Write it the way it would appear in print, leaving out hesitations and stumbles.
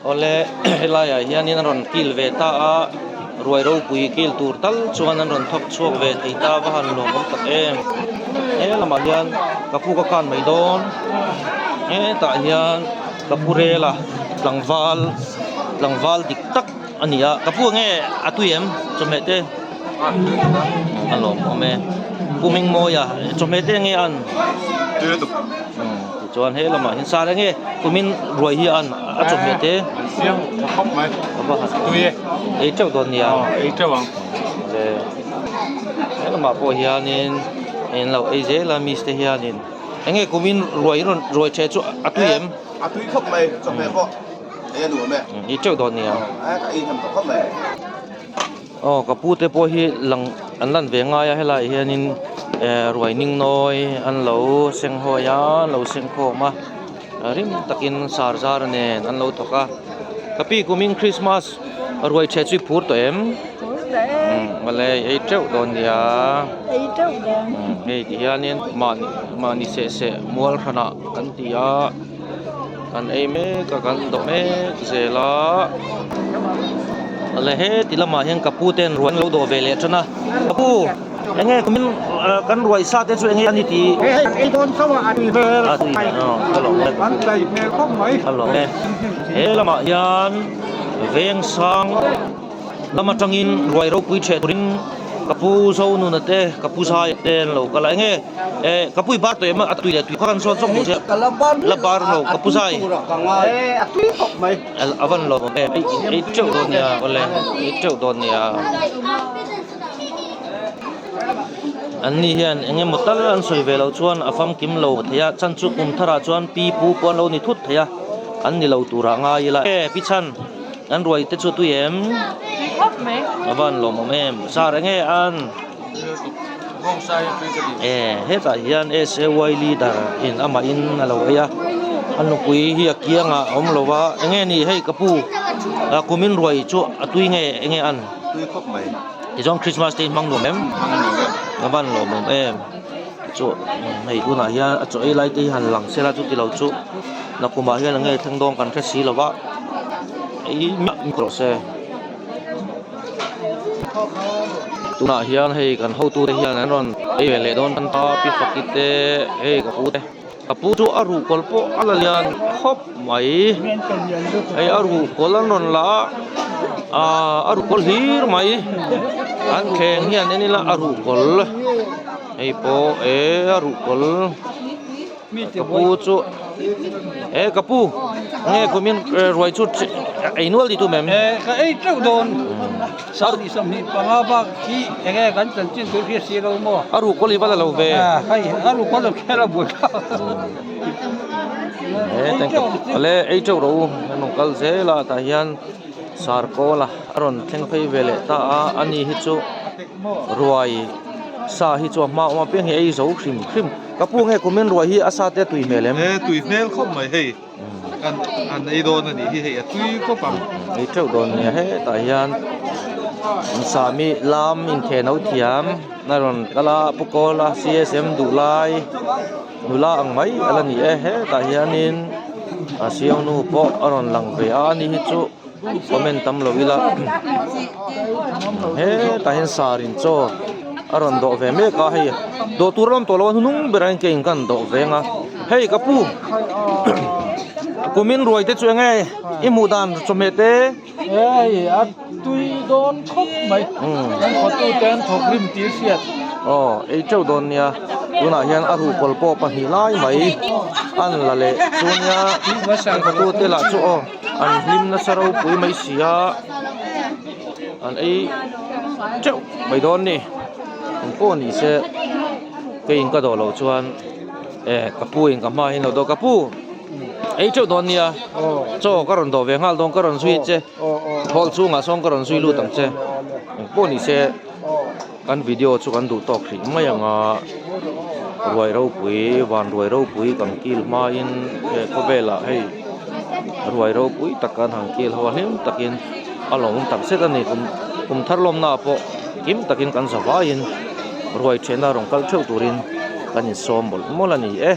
Awle helaiah hianin a rawn kil ve ta a, ruai ropui kil tur tal chuan an rawn thawk chhuak ve thei ta va han lawm awm tak em. He lamah hian ka pu ka kan mai dawn hetah hian ka pu rela tlangval tlangval dik tak a ni a, ka pu enge a tui em chawhmeh te a lawm awm e pu Hmingmawia chawhmeh te enge an tui lutuk. Tichuan he lamah hian sar enge kumin ruai hi an a chawhmeh te an siam tha khawp mai tui e ei teuh dawn nia ei teuh ang le he lamah pawh hianin in lo ei zel a miss te hianin enge kumin ruai rawn ruai the chu a tui em a tui khawp mai chawhmeh pawh ei a nuam e ei teuh dawn nia ka ei hnem tawh khawp mai. Aw ka pu te pawh hi lang an lan ve ngai a helaiah hianin eh ruai ning nawi an lo seng hawi a an lo seng khawm a rim takin sar zar nen an lo thawk a ka pi kumin krismas ruai ṭheh chu i phur tawh em awle ei teuh dawn nia hei ti hianin mahni mahni seh seh mual hranah kan ti a. Kan ei mek a kan dawh mek zel a awle heti lamah hian ka pu ten ruai an lo dawh ve leh tan a ka pu enge kumin kan ruai sa te chu enge a ni tih a tui hmel a lawm e a lawm e he lamah hian veng sang lam atangin ruai ropui ṭheh turin ka pu Zonuna te ka pu Zaia te an lo kal a enge eh ka pu i bar tawh em a tui leh tui kha kan sawn zawk duh che la bar lo ka pu Zai a van lawm awm em ei ei teuh dawn nia awle ei teuh dawn nia an ni hian eng emaw tal an sawi ve loh chuan a famkim lo thei a chan chu kum tharah chuan pi pu pawh an lo ni thut thei a an ni lo turah ngai ila e pi chhan. An ruai te chu tui em? Tui khawp mai. A van lawmawm em? Sar enge an? E hetah hian SAY leader in amah in a lo ei a, a nupui hi a kiangah a awm lo a, enge ni hei ka pu kumin ruai chu a tui nge enge an? Tui khawp mai. Tichuan Christmas te hi hmang nuam em? Hmang nuam em. A van lawmawm em? Chu hei tunah hian a chaw ei lai te hi han lang sela chuti lo chu nakumah hian enge thleng dawn kan hre si lo va ei miah miah rawh se tunah hian hei kan hotu te hian an rawn ei ve leh dawn tan ta pi faki te hei ka pu te ka pu chu a ruh kawl pawh a la lian khawp mai hei a ruh kawl an rawn la a ahh a ruh kawl hlir mai an thleng hian en ila a ruh kawl. Hei pawh eh a ruh kawl ka pu chu eh ka pu nge kumin ruai chu ei nual ti tum em? Eh ka ei teuh dawn 25 bak hi enge kan chanchin tur hi a si lo maw? A ruh kawl i va la lo ve. Hei a ruh kawl lo kher a buai kha. Eh teng ka ale ei teuh rawh u an rawn kal zel a tah hian sarkawl a rawn thleng phei ve leh ta a ani hi chu. Ruai sa hi chu a hma awm apiang hi ei zo hrim hrim. Ka pu nge kumin ruai hi a sa te a tui hmel em? E tui hmel khawp mai hei an an ei dawn a nih hi hei a tui khawp ang. Ei teuh dawn nia hetah hian sami lam inthen ho thiam a rawn kal a pu kawl a CSM duh lai nula ang mai a la ni e hetah hianin a siangnu pawh a rawn lang ve a ani hi chu. Comment tam lo ila hetah hian sar in chaw a rawn dawh ve mek a hei dawh tur a awm tawh lo a hnung berah hian keiin ka han dawh veng a hei ka pu kumin ruai te chu eng nge i hmuh dan chawhmeh te hei a tui dawn khawp mai kan khawtu te an thawk rim tih a hriat aw ei teuh dawn nia tunah hian a ruhkawl pawh pahnih lai mai an la leh chu nia an khawtu te lah chu aw. An hlim nasa ropui mai si a, an ei teuh mai dawn ni. Eng pawh ni se keiin ka dawh loh chuan eh ka pu in ka hma hian lo dawh ka pu ei teuh dawn nia chaw ka rawn dawh ve nghal dawn ka rawn zui che hall chhungah sawn ka rawn zui lut ang che eng pawh ni se kan video chu kan duh tawk hrih mai ang a ruai ropui van ruai ropui kan kil hmain he khawvelah hei ruai ropui tak kan han kil ho a hlim takin a lawmawm tak zet a ni kum kum thar lawmna ah pawh kim takin kan za vaiin ruai thenna rawn kal theuh turin kan insawm mawlh mawlh a ni e.